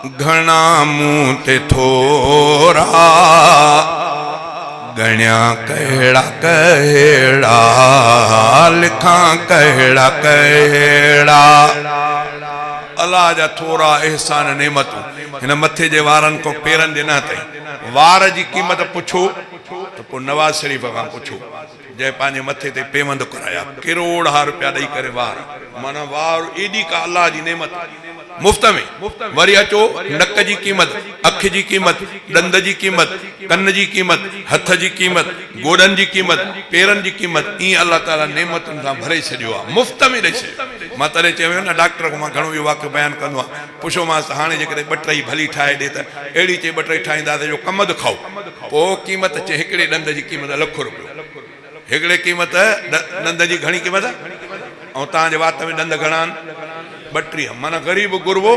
گهڻا مون تي ٿورا، ڳڻيا ڪهڙا ڪهڙا، لکان ڪهڙا ڪهڙا. الله جا ٿورا احسان نعمتون هن مٿي جي وارن کان پيرن جي ننهن تائين. وار جي قيمت پڇو ته پوء نواز شريف کان پڇو. جنهن پنهنجي مٿي تي پيوند ڪرايا، ڪروڙها روپيا ڏئي ڪري وار، معنيٰ وار ايڏي ڪا الله جي نعمت مفت ۾، وري اچو نڪ جي قيمت، اک جي قيمت، ڏند جي قيمت، ڪن جي قيمت، هٿ جي قيمت، گوڏن جي قيمت، پيرن جي قيمت، ائين الله تعاليٰ نعمتن سان ڀري ڇڏيو آهي، مفت ۾ ڏئي ڇڏيو. مان تڏهن چيو هيو نه ڊاڪٽر کان مان گهڻو اهو واقعو بيان ڪندو آهيان، پڇيومانس ته هاڻي جيڪڏهن ٻٽرئي ڀلي ٺاهي ڏي ته اهڙي چئي ٻٽرئي ٺاهينداسين جو ڪمند کائو. پوء قيمت چي هڪڙي ڏند جي قيمت لک روپيو. هڪڙي قيمت ڏند جي گهڻي قيمت ۽ توهان جي وات ۾ ڏند گهڻا آهن؟ 32. معنيٰ غريب غربو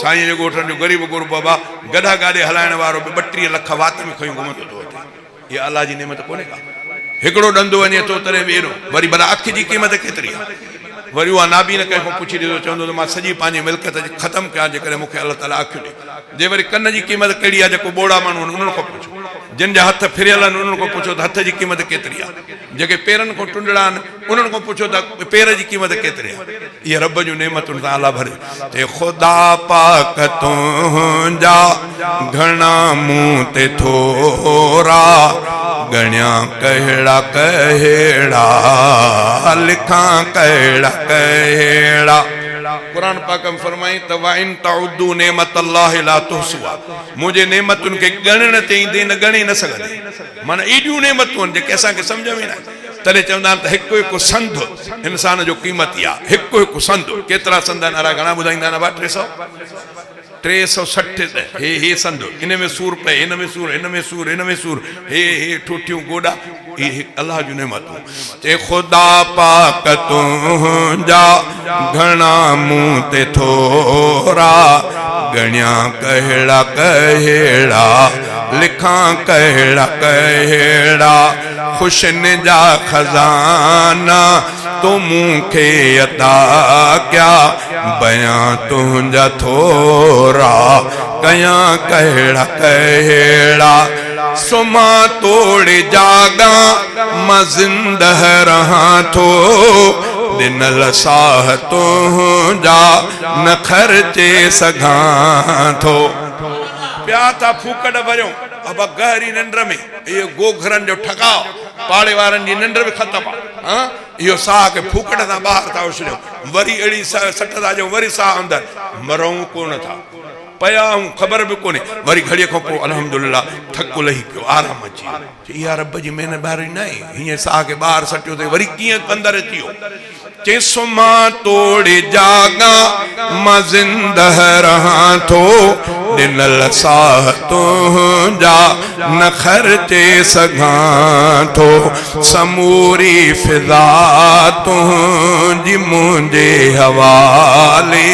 سائينء جي ڳوٺن جو غريب غربو ابا گڏهه گاڏي هلائڻ وارو به 32 لک وات ۾ کنيون گهمندو ٿو اچي. اها الله جي نعمت ڪونهي ڪا. هڪڙو ڏند وڃي ٿو تڏهن به ايڏو. وري ڀلا اک جي قيمت ڪيتري آهي؟ وري اها نابين ڪنهن کان پڇي ڏسو چوندو ته مان سڄي پنهنجي ملڪيت ختم ڪيان جيڪڏهن مون کي الله تعاليٰ اکيون ڏئي. جي وري ڪن جي قيمت ڪهڙي آهي جيڪو ٻوڙا ماڻهو آهن انهن کان پڇو. جن جا هٿ ڦريل آهن انهن کان پڇو ته هٿ جي قيمت ڪيتري آهي. جيڪي پيرن کان ٽنڊڙا آهن انهن کان پڇو ته پير جي قيمت ڪيتري آهي. اهي رب جون نعمتن سان الله ڀري چي خدا پاڪ تنهنجا گهڻا مون تي ٿورا ڳڻيا ڪهڙا ڪهڙا لکان ڪهڙا ڪهڙا. قرآن پاڪ ۾ فرمائين ته وان تعدوا نعمت الله لا تحصوها منهنجي نعمتن کي ڳڻڻ تي ايندين نه ڳڻي نه سگهندين معنيٰ ايڏيون نعمتون آهن جيڪي اسان کي سمجهه ۾ نه آيون تڏهن چوندا آهن ته هڪ هڪ سنڌ انسان جو قيمتي آهي هڪ هڪ سنڌ ڪيترا سنڌ آهن الاء گهڻا ٻڌائيندا آهن ابا 300 360 هي هي سنڌ ان ۾ سور پئي هن ۾ سور هن ۾ سور هن ۾ سور هي هي ٺوٺيون گوڏا اهي الله جون نعمتون چي خدا پاڪ تنهنجا گهڻا مون تي ٿورا ڳڻيا ڪهڙا ڪهڙا لکان ڪهڙا ڪهڙا خوشين جا خزانا تو مون کي عطا ڪيا بيان تنهنجا ٿورا ڪيان ڪهڙا ڪهڙا سمهان توڙي جاڳان مان زنده رهان ٿو ڏنل ساهه تنهنجا نه خرچي سگهان ٿو. پيا ٿا ڦوڪٽ ڀريون ابا گهري ننڊ ۾ اهو گوگهرن جو ٺڪاء پاڙي وارن جي ننڊ به ختم آ هان اهو ساهه کي ڦوڪٽ سان ٻاهر ٿا اڇليون وري اهڙي سٽ ٿا ڏيون وري ساهه اندر مرون ڪونه ٿا. پيا آهون خبر به ڪونهي وري گهڙيء کان پوء الحمدلله ٿڪ لهي پيو آرام اچي ويو چي اها رب جي مهرباني ناهي هيئن ساهه کي ٻاهر سٽيو اٿئي وري ڪيئن اندر اچي ويو چي سمهان توڙي جاڳان مان زنده رهان ٿو ڏنل ساهه تنهنجا نه خرچي سگهان ٿو سموري فضا تنهنجي منهنجي حوالي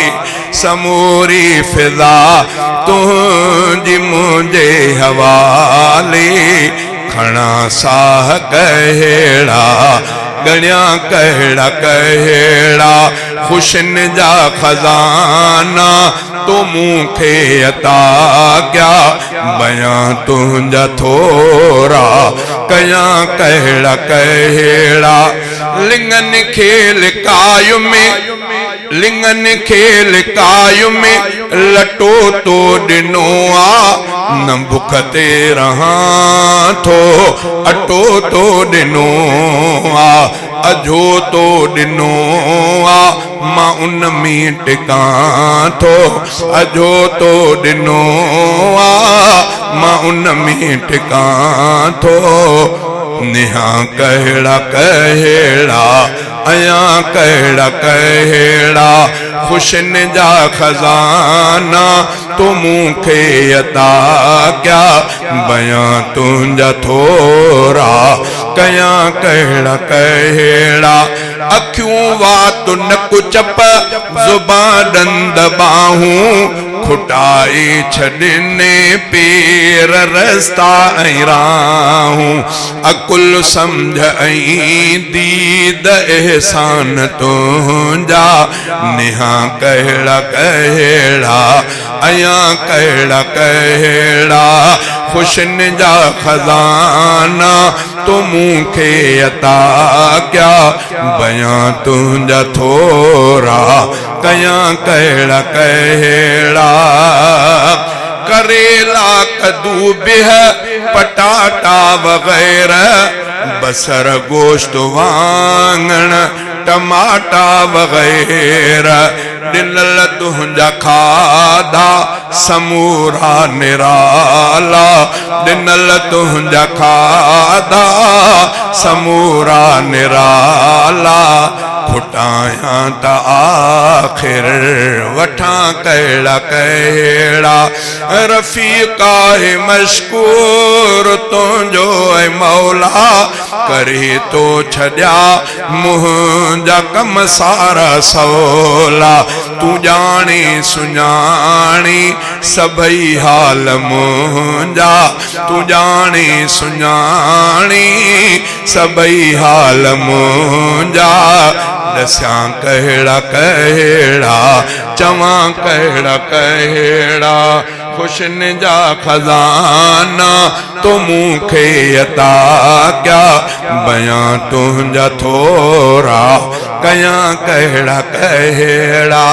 سموري فضا تنهنجي منهنجي حوالي کڻان ساهه ڪهڙا ڳڻيان ڪهڙا ڪهڙا خوشين جا خزانا تو مون کي عطا ڪيا بيان تنهنجا ٿورا ڪيان ڪهڙا ڪهڙا لڱن کي لڪايم لڱن کي لڪايم لٽو تو ڏنو آ نه بک تي رهان ٿو اٽو تو ڏنو آ اجهو تو ڏنو آ مان ان ۾ ٽڪان ٿو اجهو تو ڏنو آ مان ان ۾ ٽڪان ٿو نهان ڪهڙا ڪهڙا ايان ڪهڙا ڪهڙا خوشين جا خزانا تو مون کي عطا ڪيا بيان تنهنجا ٿورا ڪيان ڪهڙا ڪهڙا اکيون وات نڪ چپ زبان ڏند ٻانهون کٽائي ڇڏني پير رستا ۽ راهون عقل سمجهه ۽ ديد احسان تنهنجا نهان ڪهڙا ڪهڙا. عيان ڪهڙا ڪهڙا خوشين جا خزانا تو مون کي عطا ڪيا بيان تنهنجا ٿورا ڪيان ڪهڙا ڪهڙا ڪريلا ڪدو بهه پٽاٽا وغيره بصر گوشت واڱڻ ٽماٽا وغيره ڏنل تنهنجا کاڌا سمورا نرالا ڏنل تنهنجا کاڌا سمورا نرالا کٽايان ته آخر وٺان ڪهڙا ڪهڙا رفيق آهي مشڪور تنهنجو اي مولا ڪري تو ڇڏيا منهنجا ڪم سارا سولا تون ڄاڻي سڃاڻي سڀئي حال منهنجا تون ڄاڻي سڃاڻي سڀئي حال منهنجا ڏسيان ڪهڙا ڪهڙا چوان ڪهڙا ڪهڙا خوشين جا خزانا تو مون کي عطا ڪيا بيان تنهنجا ٿورا ڪيان ڪهڙا ڪهڙا.